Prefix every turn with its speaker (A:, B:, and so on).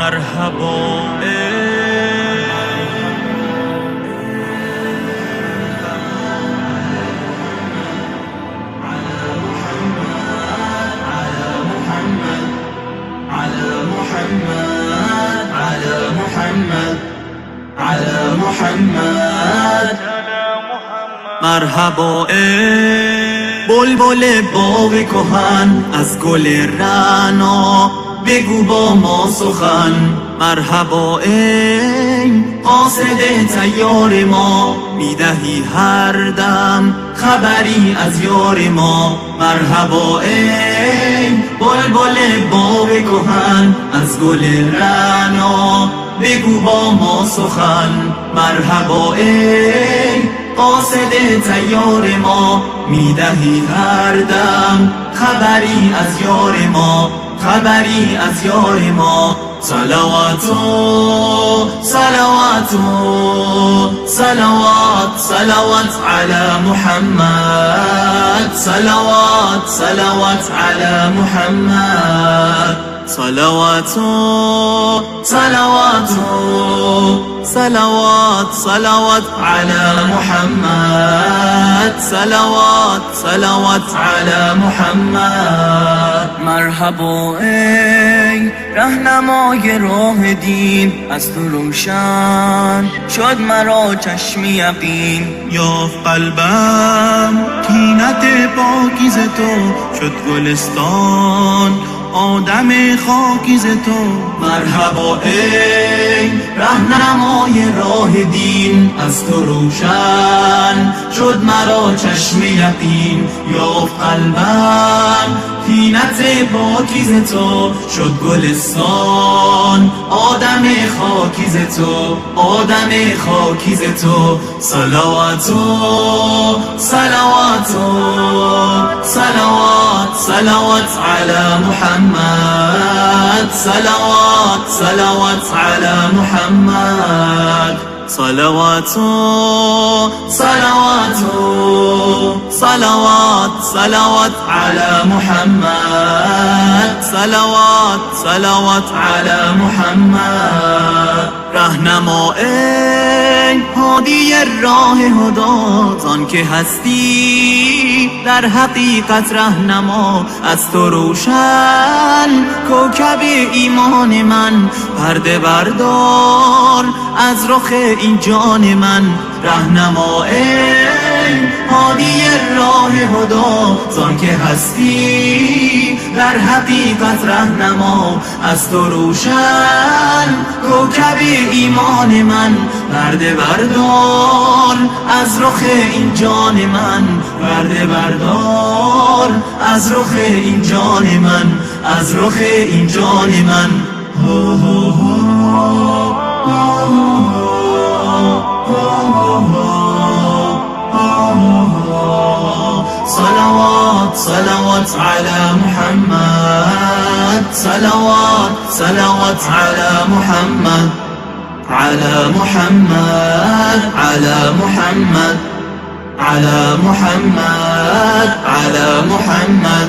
A: Марҳабо. Марҳабо эй булбули боғи куҳан, аз гули раъно бигӯ бо мо сухан. Марҳабо эй қосиди тайёри мо, медиҳӣ ҳар дам хабаре аз ёри мо. Марҳабо эй булбули боғи куҳан, аз гули раъно бигӯ бо мо сухан. Марҳабо эй қосиди тайёри мо, медиҳӣ ҳар дам хабаре аз ёри мо, хабаре аз ёри мо. Салавот, салавот, салавот, салавот ало Муҳаммад, салавот, салавот ало Муҳаммад. Салавот, салавот, салавот, салавот ало Муҳаммад, салавот, салавот ало Муҳаммад.
B: Марҳабо эй раҳнамои роҳи дин, аз ту рӯшан шуд маро чашми яқин.
A: Ёфт қалбам тинати покизи ту, шуд гулистон одами хокизи ту. Марҳабо эй раҳнамои роҳи дин, аз ту рӯшан шуд маро чашми яқин. Ёфт қалбам тинати покизи ту, шуд гулистон одами хокизи ту, одами хокизи ту. Салавот, салавот, салавот, салавот ало Муҳаммад, салавот, салавот ало Муҳаммад. Салавот, салавот, салавот, салавот ало Муҳаммад, салавот, салавот ало Муҳаммад. Раҳнамо эй ҳодии роҳи ҳудо, зон ки ҳастӣ дар ҳақиқат раҳнамо. Аз ту рӯшан кавкаби имони ман, парда бардор аз рухи ин ҷони ман. Раҳнамо эй ҳодии роҳи ҳудо, зон ки ҳастӣ дар ҳақиқат раҳнамо. Аз ту рӯшан кавкаби имони ман, парда бардор аз рухи ин ҷони ман, парда бардор аз рухи ин ҷони ман, аз рухи ин ҷони ман. Салавот, салавот ало Муҳаммад, салавот, салавот ало Муҳаммад, ало Муҳаммад, ало Муҳаммад, ало Муҳаммад, ало Муҳаммад.